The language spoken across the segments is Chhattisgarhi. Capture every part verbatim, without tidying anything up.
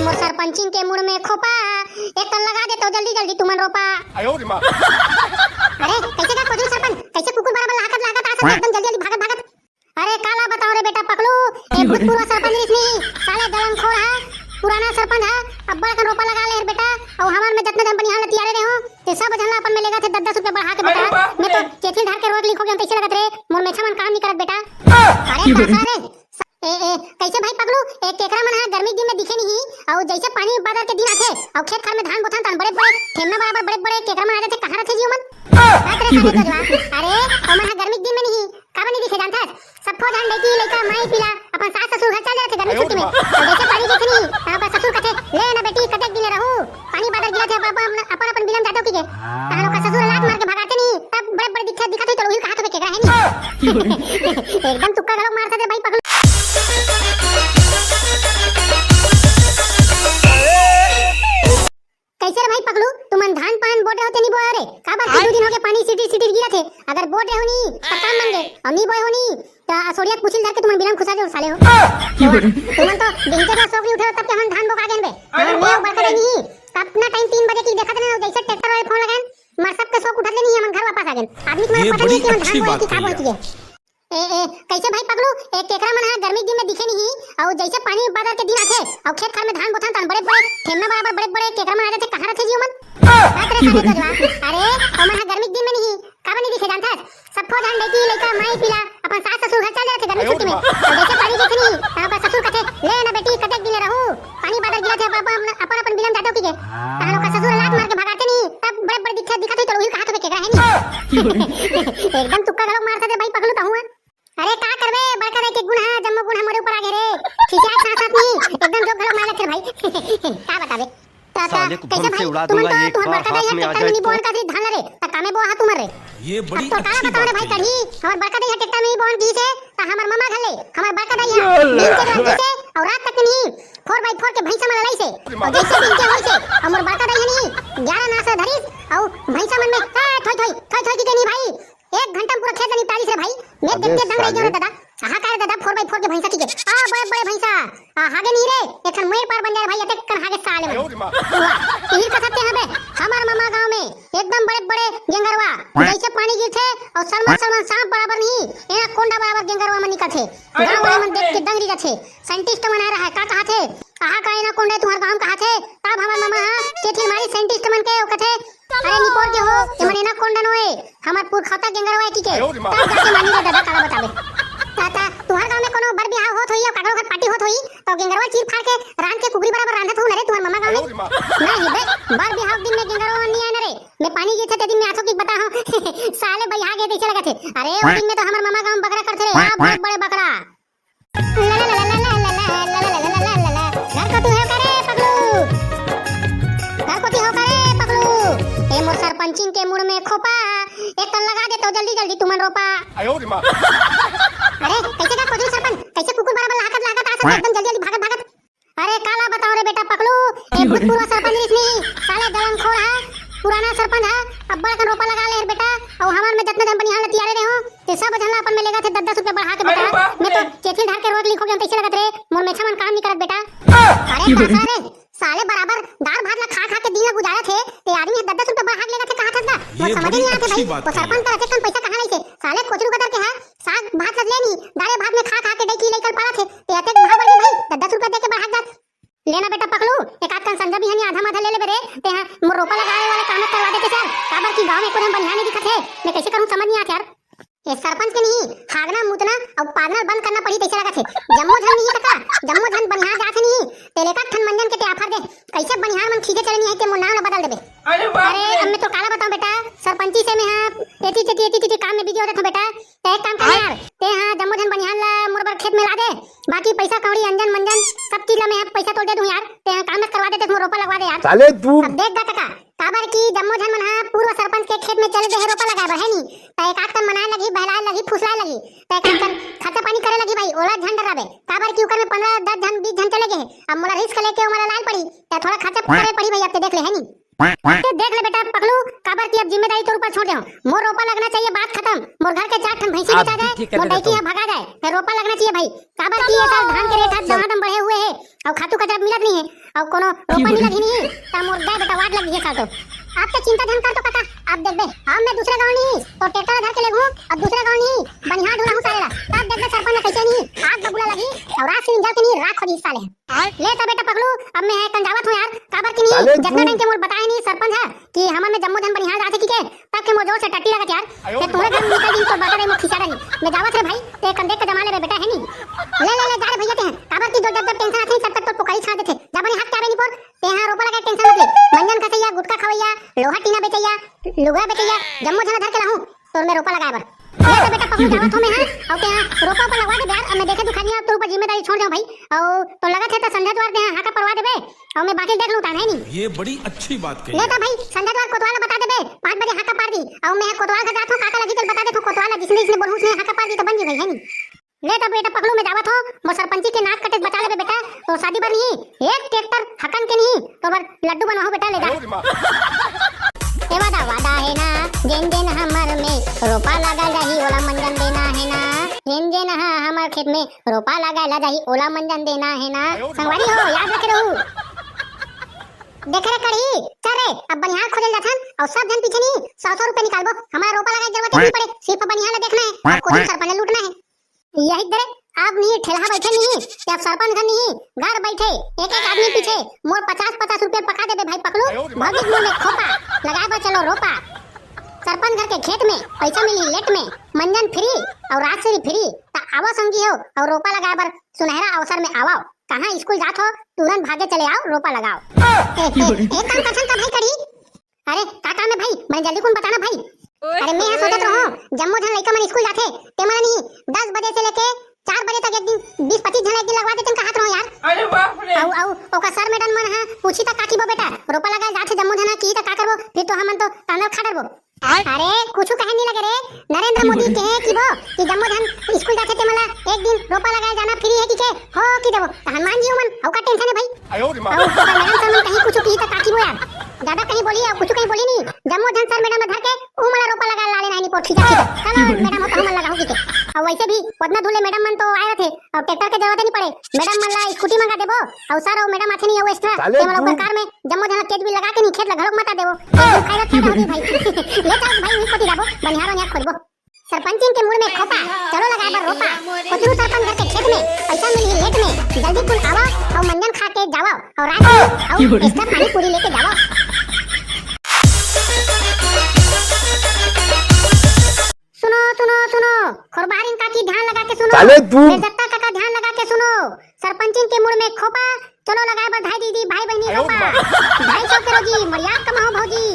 अउ सरपंचिन के मुड़ में खोपा, एक कन लगा देतो जल्दी जल्दी तुमन रोपा। अरे, कइसे का कोचलू सरपंच, कइसे कुकुर बराबर लहाकत लहाकत आत हस एकदम जल्दी जल्दी भागत भागत। अरे, काला बताओ रे बेटा पकलू, ए भूतपूर्व सरपंच रिहिस नी, साले दलमखोर ह, पुराना सरपंच ह, अब्बड़ कन रोपा लगा ले हे बेटा, अउ हमर में जतना जन बनिहार लतियारे रहे हो, ते सब झन ला अपन में लेगथे दस दस रुपया बढ़ा के बेटा। मैं तो केथी ल धर के रोज लिखोगे हम तइसे लगत रे, मोर मेछा मन काम नी करत बेटा। अरे दासा रे, ए, ए, कइसे भाई पकलू, ए, केकरा मन ह गर्मी के दिन में दिखे नहीं, अउ जइसे पानी बादर के दिन आथे, अउ खेत खार में धान बोथन तन बड़े बड़े ठेमना बराबर बड़े बड़े केकरा मन आ जाथे, कहाँ रथे जी ओमन? बात रे साले गजवा, अरे, ओमन ह गर्मी के दिन में नहीं, काबर नहीं दिखे जानथस? सब फौज हन लइकी लइका माई पीला अपन सास ससुर घर चल जाथे गर्मी छुट्टी में। अउ जइसे पानी गिरथे नहीं, तहाँ ओकर ससुर कथे, "ले ना बेटी, कतेक दिन ले रहू? पानी बादर गिरथे, अब अपन, अपन बिलम जाते हो की के?" तहाँ ओकर ससुर लात मार के भगाथे नहीं, तब बड़े बड़े दिखा, दिखत होई तो उहिल कहात होबे केकरा हे नहीं। एकदम तुक्का घलोक मारत हे भाई पकलू। कइसे रे भाई पकलू, तुमन धान पान बोए हो ते नी बोए हो रे? काबर कि दू दिन होगे पानी सिटिर सिटिर गिरत हे। अगर बोए हो नी, त काम बन गे। अउ नी बोए हो नी, त असोड़िया के पुछिल धर के तुमन बिलम खुसा जाहू साले हो। तुमन तो बिहनिया के सोक नी उठे हो, तब के हमन धान बोका गेन बे। अरे हमर बाप बड़का रे। दाई नी, अपना टाइम तीन बजे के देखत रहेन, जइसे ट्रैक्टर वाले फोन लगाएन, हमर सबके सोक उठत ले नी, हमन घर वापस आ गेन। आदमी के मन ये पता बड़ी नहीं कि हमन धान अच्छी बोए बात कि का कही बोए आप। कि के। ए, ए, कइसे भाई पकलू, ए, केकरा मन ह गर्मी के दिन में दिखे नहीं, अउ जइसे पानी बादर के दिन आथे, अउ खेत खार में धान बोथन तन बड़े बड़े ठेमना बराबर बड़े बड़े केकरा मन आ जाथे, कहाँ रथे जी ओमन? बात रे साले गजवा, अरे, ओमन ह गर्मी के दिन में नहीं, काबर नहीं दिखे जानथस? सब फौज हन लइकी लइका माई पीला अपन सास ससुर घर चल जाथे गर्मी छुट्टी में। अउ जइसे पानी गिरथे नहीं, तहाँ ओकर ससुर कथे, "ले ना बेटी, कतेक दिन ले रहू?" पानी बादर गिरत हे, अब अपन, अपन बिलम जाते हो की के? तहाँ ओकर ससुर लात मार के भगाथे नहीं, तब बड़े बड़े दिखा, दिखत होई तो उहिल कहात होबे केकरा हे नहीं। एकदम तुक्का घलोक मारत हे भाई पकलू तहूँ। अरे का करबे, बड़का दाई के गुण ह, जम्मो गुण ह मोरे ऊपर आ गे रे। खिसियात साथ साथ नहीं, एकदम जोक घलोक मार लेथे भाई। का बताबे? त, त, साले को कइसे बम से भाई, उड़ा तुमन दूंगा, त, एक तुमर बार बड़का दाई हाथ ह में आ ट्रैक्टर जाए में नहीं तो। बोहन कथे धान रे, त कामे बोहा तुमर रे? ये अब बड़ी तो काला अच्छी बताओ रे बात भाई कही। कढ़ी, हमर बड़का दाई ह ट्रैक्टर में नहीं बोहन किहिसे, त हमर ममा घले, हमर बड़का दाई ह, ये ले। दिन के रात जइसे, अउ रात तक नहीं, फोर बाई फोर के भैंसा मन लइसे, अउ जइसे दिन के होइसे, हमर बड़का दाई ह नहीं, ग्यारह नास धरिस, अउ भैंसा मन में, "ए, थोई, थोई, थोई, थोई," कहिके नहीं भाई, एक घंटा में पूरा खेत ल निपटा दिस रे भाई। मैं अबे देख के दंग रह गेंव रे साले। दादा। कहाँ का रे दादा, फोर बाई फोर के भैंसा कहिके? आ, बड़े, बड़े भैंसा। आ, हागे नहीं रे, एक ठन मेड़ पार बन जाए रे भाई, अतेक कन हागे साले मन। अरे माँ। वाह, इही कथत हे बे, हमर ममा गाँव में एकदम बड़े, बड़े गेंगरवा। जइसे पानी गिरथे अउ सरमन, सरमन सांप बराबर नहीं, एनाकोंडा बराबर गेंगरवा मन निकलथे। अरे गाँव वाले मन देख के दंग रह जाथे। साइंटिस्ट मन आए रहा, का कहाथे? कहाँ का एनाकोंडा तुम्हर गाँव में कहाथे? तब हमर ममा ह केथी मारी साइंटिस्ट मन के, ओ कथे, "अरे निपोर के हो, एमन एनाकोंडा नोहे, हमर पुरखौता गेंगरवा ए कहिके।" तब जाके मानी रे दादा, काला बताबे। ता, ता, तुहर गाँव में कोनो बर बिहाव होत होही अउ काकरो घर पार्टी होत होही, त गेंगरवा चीर फाड़ के रांध के कुकरी बराबर रांधत होहू न रे तुहर ममा गाँव में। नहीं बे, बर बिहाव के दिन में गेंगरवा मन नी आए न रे। मैं पानी गिरथे ते दिन में आथो कि बताहूँ। साले बइहा गे तइसे लगथे। अरे, ओ दिन में तो हमर ममा गाँव में बगरा करथे रे। आ, बहुत बड़े बकरा। घर कोती हो का रे पगलू? घर कोती हो का रे पगलू? ए मोर सरपंचिन के मुड़ में खोपा, एक कन लगा देतो जल्दी जल्दी तुमन रोपा। अरे, कइसे का कोचलू सरपंच? कइसे कुकुर बराबर लहाकत लहाकत आत हस एकदम जल्दी जल्दी भागत भागत? अरे, काला बताओ रे बेटा पकलू, ए भूतपूर्व सरपंच रिहिस नी, साले दलमखोर ह, पुराना सरपंच ह, अब्बड़ कन रोपा लगा ले हे बेटा, अउ हमर में जतना जन बनिहार लतियारे रहे हो, ते सब झन ला अपन में लेगथे दस दस रुपया बढ़ा के बेटा। अरे बाप रे। मैं तो केथी ल धर के रोज लिखोगे हम तइसे लगत रे, मोर मेछा मन काम नी करत बेटा। अरे दासा रे, साले बराबर दार भात ला खा खा के दिन ला गुजारत हे, ते आदमी ह दस दस रुपया बढ़ा के लेगथे कहाथस ना, मोर ये समझ बड़ी नहीं आते अच्छी भाई, बात वो कही सरपंच है। का अतेक कन पैसा कहाँ लाइसे? साले कोचलू कतर के ह, साग भात ला ले नी, दारे भात में खा खा के डइकी लइका ल पालत हे, ते अतेक भाव बढ़ गे भाई, दस दस रुपया दे के बढ़ा के जात। लेना बेटा पकलू, एक आध कन संझा बिहनिया आधा माधा ले लेबे रे, ते ह मोर रोपा लगावे वाला काम करवा देते चल, काबर कि गाँव में एको झन बनिहार नहीं दिखत हे, मैं कइसे करूँ समझ नहीं आत यार। ए सरपंच के नहीं, हागना मुतना अउ पादना बंद करना पड़ही तइसे लगत हे। जम्मो झन नहीं तका, जम्मो झन बनिहार जात हे नहीं, ते ले एक ठन मंजन के ते offer दे, कइसे बनिहार मन खींचे चले नहीं हे ते मोर नाम ला बदल देबे। अरे बाप अरे, रे। अब मैं तो काला बताऊं बेटा, सरपंची से मैं हाँ एती तेती, एती तेती काम में busy हो जात हूँ बेटा। ते एक काम कर यार, ते हाँ जम्मो झन बनिहार ला मोर बर खेत में ला दे, बाकी पैसा कौड़ी अंजन मंजन सब चीज ला मैं हाँ पैसा तोल दे दूँ यार। ते हाँ काम में करवा दे, ते मोर रोपा लगवा दे यार। साले तू अब देख गा टका, काबर कि जम्मो झन मन हाँ पूर्व सरपंच के खेत में चले दे हे रोपा लगाए बर, है नी? त एक आध कन मनाए लगही, बहलाए लगही, फुसलाए लगही। त एक आध कन खर्चा पानी करे लगही भाई, ओला झन डराबे, काबर कि उकर में पंद्रह, दस झन, बीस झन चले गे हे। अब मोला risk लेके ओमन ला लाए ल पड़ही, त थोड़ा खर्चा करे पड़ही भाई, अब ते देख ले, है नी? ते देख ले बेटा पकलू, काबर कि अब जिम्मेदारी तोर ऊपर छोड़ दे हूँ। मोर रोपा लगना चाहिए, बात खत्म। मोर घर के चार ठन भैंसी बेचा जाए, मोर डौकी ह भगा जाए, रोपा लगना चाहिए भाई। काबर कि ये साल धान के रेट ह दमादम बढ़े हुए हे, अउ खातू कचरा मिलत नहीं है, अउ कोनो रोपा मिलत ही नहीं, त मोर गाय बेटा वाट लग गई है साल तो। आप तो चिंता झन कर तो काका, आप देखबे, अब मैं दूसरे गांव नहीं तो ट्रैक्टर धर के लेगहूं, और दूसरे गांव नहीं बनिहार ढोलाहूं साले ला, तब देखबे सरपंच ला कैसे नहीं आग बबूला लगी, और रात से दिन जल के नहीं राख हो जी साले। ले त बेटा पकलू, अब मैं है कंजावत हूँ यार, काबर कि नहीं, जितना टाइम के मोर बताए नहीं सरपंच है कि हमर में जम्मो झन बनिहार जाथे कि के, तब के मोर जोर से टट्टी लगत यार। ते तोरे घर में निकल दिन तो बता दे मोर खिसा रही। मैं जावत रे भाई, ते कंधे के जमा ले रे बेटा है नहीं। ले ले ले जा रे भैया ते हैं, काबर कि जो जब जब टेंशन आथे सब तक तो पुकारी छा देथे। जा बनिहार के आवे नहीं पोर, ते यहाँ रोपा लगा टेंशन मत ले। मंजन खसैया, गुटखा खवैया, लोहा टीना बेचैया, लुगरा बेचैया, जम्मो झन धर के लाहूँ। तोर में रोपा लगाए बर। ले तो बेटा पकलू जावत हो मैं, हाँ, अउ ते हाँ रोपा पर लगवा दे यार, अब मैं देखे दुखानी अब तोर ऊपर जिम्मेदारी छोड़ जाऊँ भाई। अउ तो लगत है तो संझा द्वार ते हाँ हाका परवा देबे, अउ मैं बाकी देख लूँ तान है नहीं। ये बड़ी अच्छी बात कही। ले तो भाई संझा द्वार कोतवाल बता देबे, पाँच बजे हाका पार दी, अउ मैं कोतवाल घर जात हूँ, काका लगी चल बता दे तू कोतवाल जिसने जिसने बोलूँ उसने हाका पार दी तो बन जी भाई है नहीं। ले तो बेटा पकलू मैं जावत हो, मोर सरपंची के नाक कटे बचा लेबे बेटा, तो शादी बर नहीं, एक ट्रैक्टर हकन के नहीं, तो बर लड्डू बनवाहूँ बेटा, ले जा। ए वादा वादा है ना, जेन जेन हमर में रोपा लगा जाही ओला मंजन देना है ना, जेन जेन ह हमर खेत में रोपा लगा ला जाही ओला मंजन देना है ना। संगवारी हो याद रखे रहू। देखे रे कढ़ी, चल रे, अब बनिहार खोजल जाथन, और सब झन पीछे नहीं सौ सौ रुपए निकालबो, हमारा रोपा लगा के जरूरत नहीं पड़े, सिर्फ बनिहार ला देखना है, और खुद ही सरपंच ला लूटना है। यही दरे, अब नहीं ठेलहा बैठे नहीं, कि अब सरपंच घर नहीं, घर बैठे, एक एक आदमी पीछे, मोर पचास पचास रुपया पका देबे भाई पकलू, भौजी मोर में खोपा, लगाए बर चलो रोपा। सरपंच घर के खेत में, पैसा मिली लेट में, मंजन फ्री, और राजश्री फ्री, त आवो संगी हो, और रोपा लगाए बर सुनहरा अवसर में आवो। कहाँ स्कूल जात हो, तुरंत भागे चले आओ, रोपा लगाओ। ए, ए, एक काम करथन का भाई कढ़ी, अरे का काम है भाई, बने जल्दी कुन बताना भाई। अरे मैं यहाँ सोचत रहो, जम्मो झन लइका मन स्कूल जाथे, ते मन नहीं दस बजे से लेके चार बजे तक एक दिन बीस पच्चीस झन एक दिन लगवा देते, कहत रहो यार। अरे बाप रे। अउ अउ ओकर सर मैडम मन ह पूछी त का किबो बेटा, रोपा लगा जाथे जम्मो झन की त का करबो, फिर तो हमन तो तांदल खा डरबो। अरे कुछ कहे नहीं लगे रे, नरेंद्र मोदी कहे किबो कि जम्मो झन स्कूल जाथे ते मन ला एक दिन रोपा लगाए जाना फ्री है कि के, हो कि देबो, त हनुमान जी उमन, अउ का टेंशन है भाई। अउ ओकर मैडम सर मन कहीं कुछ की त का किबो यार, ज्यादा कहीं बोली अउ कुछ कहीं बोली नहीं, जम्मो झन सर मैडम ला धर के उ मन ला रोपा लगा ला लेना है नहीं पोर खींचा खींचा। चलो मैडम हो कहूँ मन लगाहूँ की के। अउ वैसे भी ओतना दूर ले मैडम मन तो आए रथे, अउ ट्रैक्टर के जरूरत नहीं पड़े, मैडम मन ला स्कूटी मंगा देबो, अउ सर अउ मैडम आथे नहीं अउ एक्स्ट्रा, साले ते मन ला तू ओकर कार में जम्मो झन ला केच भी लगा के नहीं खेत ला घलोक मता देबो। एकदम फायदा फायदा होगी भाई। ले चल भाई, वही पति जाबो, बनिहार वनिहार खोजबो। सरपंचिन के मुड़ में खोपा, चलो लगाए बर रोपा। कोचरू सरपंच घर के खेत में, पैसा मिलही लेट में। जल्दी कुल आवा, अउ मंजन खा के जावा, अउ रात में अउ extra पानी पूरी लेके जावा। सुनो, सुनो, सुनो, खोरबारिन काकी ध्यान लगा के सुनो। साले तू। मेरे जत्ता काका ध्यान लगा के सुनो। सरपंचिन के मुड़ में खोपा, चलो लगाए बर धाई दीदी, भाई बहनी रोपा। ढाई सौ के रोजी, मरियाद कमाओ भौजी।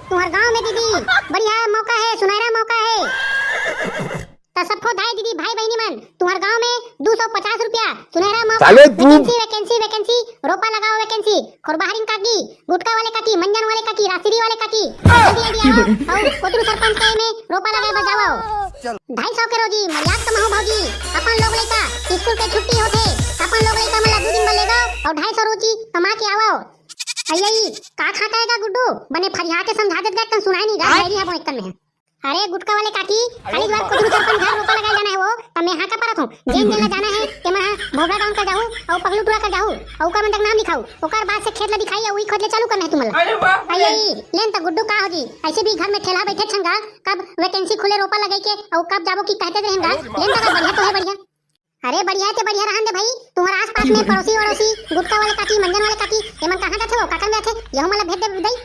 तुम्हार गांव में दीदी, बढ़िया मौका है, सुनहरा मौका है। त सबको धाई दीदी, भाई बहनी मन, तुम्हार गांव में दो सौ पचास रुपया, सुनहरा मौका, साले तू। Vacancy, vacancy, vacancy, रोपा लगाओ vacancy, खोरबाहरिन काकी, गुटखा वाले काकी, मंजन वाले काकी, रासिरी वाले काकी, जल्दी, जल्दी आओ, अउ कोतरू सरपंच के में रोपा लगाए बर जाओ। ढाई सौ के रोजी, मरियाद कमाओ भौजी, अपन लोग लइका, स्कूल के छुट्टी होथे, अपन लोग लइका मन ला दू दिन बर ले जाओ, अउ ढाई सौ रोजी कमा के आवो। अई, अई, का खा के आएगा गुड्डू? बने फरिया के समझा देत गा, तन सुनाई नहीं गा, आय। बैरी हबो एक तन में। अरे गुटखा वाले काकी, खाली द्वार कोतरू सरपंच घर रोपा लगाए जाना है वो, त मैं हाँ का परत हूँ। जेन जेन ला जाना है, ते मन हाँ भोबरा डाउन कर जाहू, अउ पगलू टूरा कर जाहू, अउ ओकर मन तक नाम लिखाऊ, ओकर बाद से खेत ला दिखाई, अउ ई खोद ले चालू करना है तुमन ला। अरे बाप रे। अई, अई, लेन त गुड्डू का हो जी, ऐसे भी घर में ठेला बैठे छन गा, कब vacancy खुले रोपा लगाई के, अउ कब जाबो की कहते रहेन गा, लेन त बढ़िया तो है बढ़िया। अरे बढ़िया ते बढ़िया रहन दे भाई, तुम्हार आसपास में पड़ोसी वड़ोसी, गुटखा वाले काकी, मंजन वाले काकी, एमन कहाँ जाथे वो, काकर में आथे, यहू मन ला भेज दे दई।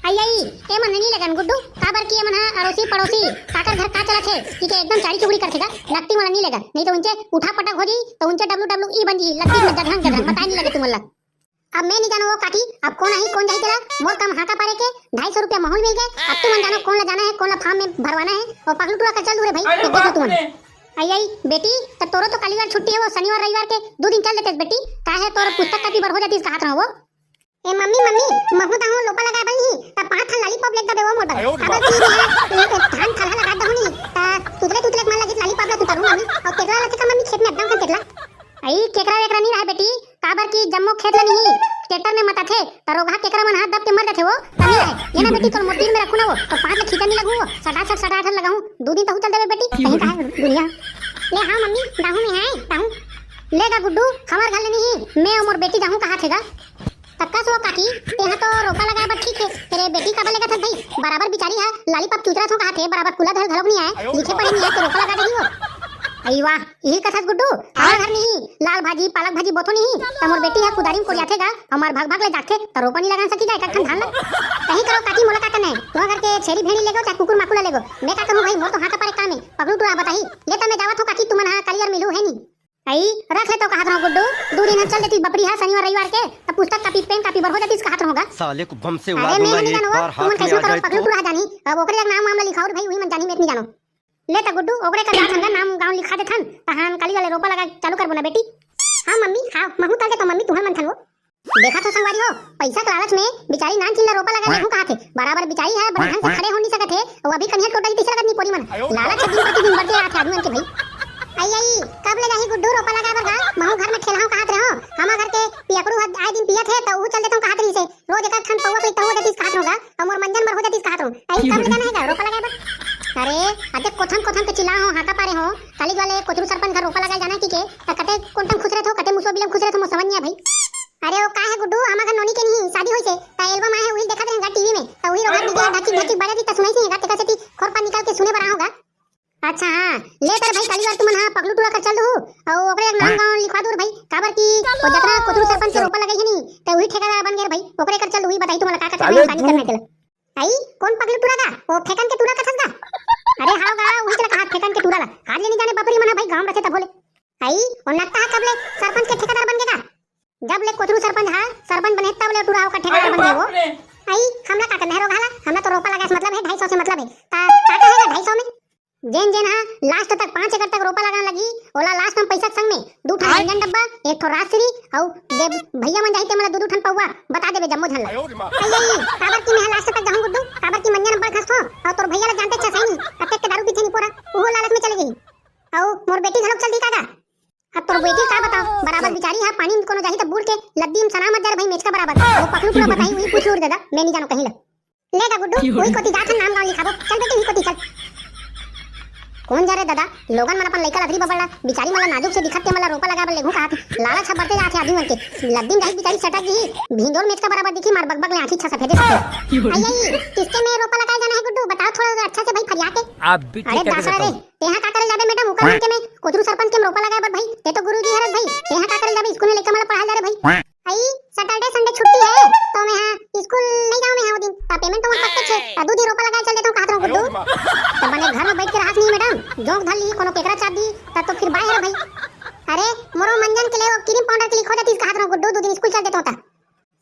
अई, अई, एमन नहीं लगन गुड्डू, काबर कि एमन हा अड़ोसी पड़ोसी, काकर घर का चलत हे, कि के एकदम चारी चुगड़ी करथे गा, लत्ती मन ला नहीं लगन, नहीं तो उनचे उठा पटक हो जी, तो उनचे W W E बन जी, लत्ती में जधरंग जधरंग, बताए नहीं लगे तुमन ला। अब मैं नहीं जानू वो काकी, अब कौन आही, कौन जाही तेला, मोर काम हाका पारे के, ढाई सौ रुपया माहौल मिल गए, अब तुमन जानो कौन ला जाना है, कौन ला फार्म में भरवाना है, और पगलू टूरा कर चल दूँ रे भाई, अरे ये देख लो बाप तुमन। रे। आई, आई, बेटी, त तोरो तो कालीवार छुट्टी है, वो शनिवार रविवार के दो दिन चल देते बेटी, काहे तोर पुस्तक कॉपी बर हो जाती, कहात रहो वो। ए मम्मी, मम्मी, महू दाहू लोपा लगाए बर नहीं, त पाँच ठन लॉलीपॉप लेके दे वो मोर बर। अयो रे अब बाप। की रे, ये तो धान थलहा लगा दहू नहीं, त तुतले तुतले मन लगी लॉलीपॉप ला तुतरू मम्मी, और केकरा ला थे का मम्मी खेत में एकदम कर केकरा। आई, केकरा वेकरा नहीं रहा बेटी, काबर की जम्मो खेत ला नहीं, ट्रैक्टर में मताथे, त रोगहा केकरा मन हाथ दब के मर जाथे वो, त नहीं आए। ये ना बेटी, तोर मोतीर में रखू ना वो, तो पाँच ले खींचा नहीं लगू वो, सटासट सटासट लगाऊं, दू दिन तहू चल देबे बेटी, कहीं का है दुनिया। ले हाँ मम्मी, दाहू में है, दाहू। ले गा गुड्डू, हमार घर ले नहीं, मैं अउ मोर बेटी जाहूं कहाथे गा। तक्का सो काकी, तेहा तो रोपा लगाए बर ठीक है, तेरे बेटी काबर लेगत हस भाई, बराबर बिचारी है, लालीपॉप चुचरा थो कहाथे, बराबर कुला धर घलोक नहीं आए, लिखे पढ़े नहीं आए, तो रोपा लगा देही वो। अई वाह, यही कथस गुड्डू, हमार घर नहीं, लाल भाजी, पालक भाजी बोथो नहीं, त मोर बेटी है कुदारी में कोरियाथे गा, हमार भाग भाग ले जाथे, त रोपा नहीं लगा सकी गा, एक ठन धान ला। कहीं करो काकी, मोला का करना है, तो घर के छेरी भेड़ी लेगो, चाहे कुकुर माकुला लेगो, मैं का करूं भाई, मोर तो हाथ पर एक काम है, पगलू टूरा बताही, ले त मैं जावत हूं काकी, तुमन हा काली और मिलू है नहीं। अई, रख ले तो कहत रहूं गुड्डू, दू दिन हम चल देती बपरी हा शनिवार रविवार के, त पुस्तक कापी पेन कापी बर हो जातीस कहत रहूं गा। साले को बम से उड़ा अरे मैं दूंगा नहीं एक जानूं, बार हाथ तुमन में कैसे आ करो जाए पगलू तो। टूरा जानी, अब ओकरे जग नाम वाम ला लिखाओ रे भाई, वही मन जानी, मैं नहीं जानूं। ले त गुड्डू, ओकरे कर जात हन गा, नाम गांव लिखा देथन, तहान काली वाले रोपा लगा चालू करबो ना बेटी। हाँ मम्मी, हाँ, महू तल के तो मम्मी तुहर मन थन वो। देखा थो संगवारी हो, पैसा के लालच में बिचारी नान चिल्ला रोपा लगा लेहूं कहाथे, बराबर बिचारी है, बने ढंग से खड़े हो नहीं सकत है, वो अभी कनिया टोटा ही तीसरा आदमी पोरी मन। लालच है दिन प्रतिदिन बढ़ते आथे आदमी मन के भाई। अई, अई, कब ले जाही गुड्डू रोपा लगाए बर गा? महू घर में ठेलहाऊं कहत रहे हो। हमार घर के पियकरू ह आए दिन पियत हे, त उहू चल देथों कहत रहिस हे। रोज एक ठन पौवा पीता हो जातीस कहत रहो गा, अउ मोर मंजन बर हो जातीस कहत रहो। अई, कब ले जाना है गा रोपा लगाए बर? अरे, अते कोथन कोथन के चिल्ला हो, हाका पारे हो। काली वाले कोचरू सरपंच घर रोपा लगाए जाना है कि के? त कते कोन टम खुसरे थो, कते मुसो बिलम खुसरे थो, मोर समझ नहीं आ भाई। अरे, वो का है गुड्डू, हमार घर नोनी के नहीं, शादी होइस हे, त एल्बम आए है, उही देखत रहेंगा टीवी में, त उही रोगा डीजे ढाकी ढाकी बजा दी, त सुनाई से गा, तेकर सेती खोर पर निकाल के सुने बर आहूं गा। अच्छा हाँ, ले तर भाई, काली वार तुमन हा पगलू टूरा कर चल दू, अउ ओकरे एक नाम गांव लिखवा दू रे भाई, काबर की वो जतरा कोचरू सरपंच के रोपा लगाई है नी, त उही ठेकेदार बन गए रे भाई, ओकरे कर चल दू, उही बताही तुमन ला का का करना है, पानी करना है तेला। अई, कोन पगलू टूरा गा? वो फेकन के टूरा कथस गा? अरे हाव गा, उही ला कहा फेकन के टूरा ला, आज ले नहीं जाने बपरी मन हा भाई गांव में रखे तब बोले। अई, वो नत्ता हा कब ले सरपंच के ठेकेदार बन गए गा? जब ले कोचरू सरपंच हा सरपंच बने तब ले टूरा ओकर ठेकेदार बन गए वो। अई, हमला का करना है रोगहा ला, हमला तो रोपा लगाए से मतलब है, ढाई सौ से मतलब है। ता का कहेगा ढाई सौ में? जेन जेन हा लास्ट तक पाँच एकड़ तक रोपा लगान लगी, ओला लास्ट में पैसा के संग में दू ठन मंजन डब्बा, एक ठो राजश्री, अउ जे भैया मन जाही ते मन ला दू दू ठन पौवा, बता देबे जम्मो झन ला। अई, अई, काबर की मैं हा लास्ट तक जाहूं गुड्डू, काबर की मंजन अब्बड़ खसथो, अउ तोर भैया ला जानते अच्छा सही नहीं, अतेक के दारू पीथे नहीं पोरा, उहो लालच में चले गई। अउ मोर बेटी घलोक चल दी का गा? अब तोर बेटी का बताओ, बराबर बिचारी हा पानी में कोनो जाही त बूड़ के लद्दी में सना मत जा रे भाई, मेचका बराबर। वो पकलू पूरा बताही, वही पूछ लू रे दादा, मैं नहीं जानूं कहीं ला। ले गा गुड्डू, वही कोती जात हन, नाम गांव लिखाबो। चल बेटी, वही कोती चल। कोन जा रे दादा, लोगन मन अपन लइका लधरी बबड़ा, बिचारी मन ला नाजुक से दिखत ते मन ला रोपा लगाए बर लेगू कहत, लालच हा बढ़ते जात हे आदमी मन के। लद्दी में जाही बिचारी सटक जही, भिंजोर मेचका बराबर दिखी, मार बकबक ले आंखी छा सफेदे सफेद। अई, अई, किसके में रोपा लगाए जाना है गुड्डू, बताओ थोड़ा अच्छा से भाई फरिया के। आप भी अरे ठीक है दासड़ा रे, तेहा का करे जाबे मैडम, उकर मन के में कोचरू सरपंच के में रोपा लगाए बर भाई, ते तो गुरुजी हरस भाई, तेहा का करे जाबे, स्कूल में लइका मन ला पढ़ाए जा रे भाई। अई, सैटरडे संडे छुट्टी है, तो मैं हा स्कूल नहीं जाऊं मैं हा वो दिन, ता पेमेंट तो मोर पक्का छे, ता दू दिन रोपा लगाए चल देता हूं, कहत रहूं गुड्डू। तो बने घर में बैठ के रहत नहीं मैडम, जोंक धर ली, कोनो केकरा चाबी, ता तो फिर बाय है भाई। अरे, मोरो मंजन के लिए वो क्रीम पाउडर के लिए खो जाती, कहत रहूं गुड्डू, दू दिन स्कूल चल देता हूं ता।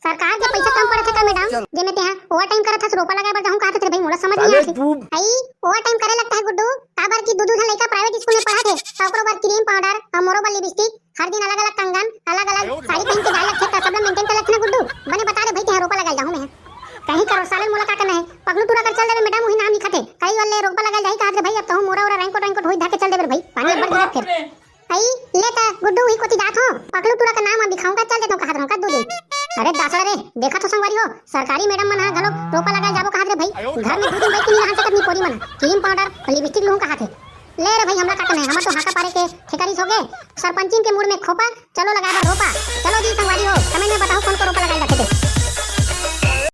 सरकार के पैसा कम पड़त हे का मैडम? जेमे तेहा ओवर टाइम करत हस, रोपा लगाए बर जाहूं कहत हस रे भाई, मोला समझ नहीं आत हे। अई, ओवर टाइम करे लगता है गुड्डू, काबर की दू दू झन लइका प्राइवेट स्कूल में पढ़त हे, त ओकरो बर क्रीम पाउडर अउ मोरो बर लिपस्टिक, हर दिन अलग-अलग कंगन, अलग-अलग साड़ी पहन के जाए लगथे, त सब ला मेंटेन करे लगथे ना गुड्डू। बने बता दे भाई, तेहा रोपा लगाए जाहूं मैं। कहीं करो साले, मोला का करना है, पगलू टूरा कर चल देबे मैडम, वही नाम लिखत हे। कई वाले रोपा लगाए जाही कहत रे भाई, अब तो मोरा ओरा रेनकोट वेनकोट होई धाके चल देबे रे भाई, पानी अब्बड़ गिरत फिर। अई, ले त गुड्डू उही कोती जात हो, पकलू टूरा का नाम अभी खाऊंगा, चल देता हूँ कहत रहूं का दू दिन। अरे दासड़ा रे, देखा तो संगवारी हो, सरकारी मैडम मन हा घलो रोपा लगाए जाबो कहत रे भाई, घर में दू दिन बैठ के नहीं रह सकत नी पोरी मन, क्रीम पाउडर, लिपस्टिक लूहूं कहत हे। ले रे भाई, हमला का करना है, हमर तो हाका पारे के ठेकारिस हो गए, सरपंचिन के मुड़ में खोपा, चलो लगाए बर रोपा। चलो जी संगवारी हो, कमेंट में बताओ कौन को रोपा लगाए जाथे ते।